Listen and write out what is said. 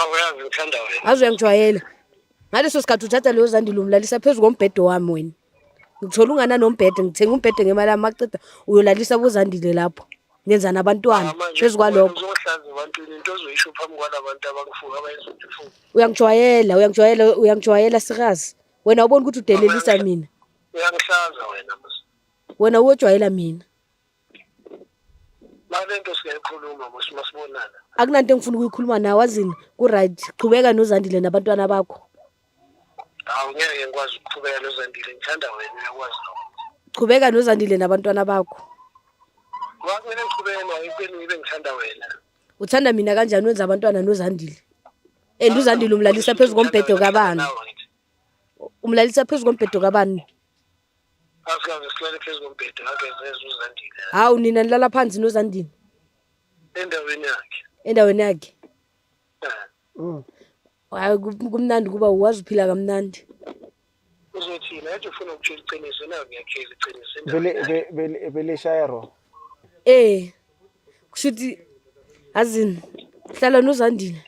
Awu, yazi ngithanda wena. Aze uyangijwayela. Ngaleso sikhathi uthatha leyo Zandile umlalisa phezu kombhedo wami wena. Ngithola ungana nombhede, ngithenga umbhede ngemali yami, maqeda uyolalisa boZandile lapho. Ngenza nabantwana Ah, manje phezu kwalokho. uzohlaza ebantwini into ozoyisho phambi kwalabantu abangifuka abayenza ukuthi Uyangijwayela, uyangijwayela, uyangijwayela sikazi. Wena ubona ukuthi udelelisa mina. Uyangihlaza wena mos. Wena uyojwayela mina. Nalento singayikhuluma mos masibonana. Akunanto engifuna ukuyikhuluma nawe, azini ku-right. Qhubeka noZandile nabantwana bakho. Hawu, ngeke ngikwazi ukuqhubeka noZandile, ngithanda wena, uyakwazi lokho. Qhubeka noZandile nabantwana bakho. Kwakumele ngiqhubeke naye ekubeni ngibe ngithanda wena. Uthanda mina kanjani wenza abantwana noZandile? And uZandile umlalisa phezu kombhedo kabani? Umlalisa phezu kombhedo kabani? Asikaze silale phezu kombhedo, angeze uZandile. Hawu, nina nilala phansi noZandile? Endaweni yakhe. Endaweni yakhe. Eh. Hayi, kumnandi kuba uwazi uphila kamnandi. Uzothina ethi ufuna ukutshela iqiniso nayo, ngiyakhela iqiniso. Vele vele vele shaya ro. Eh. Kushuthi azini hlala noZandile.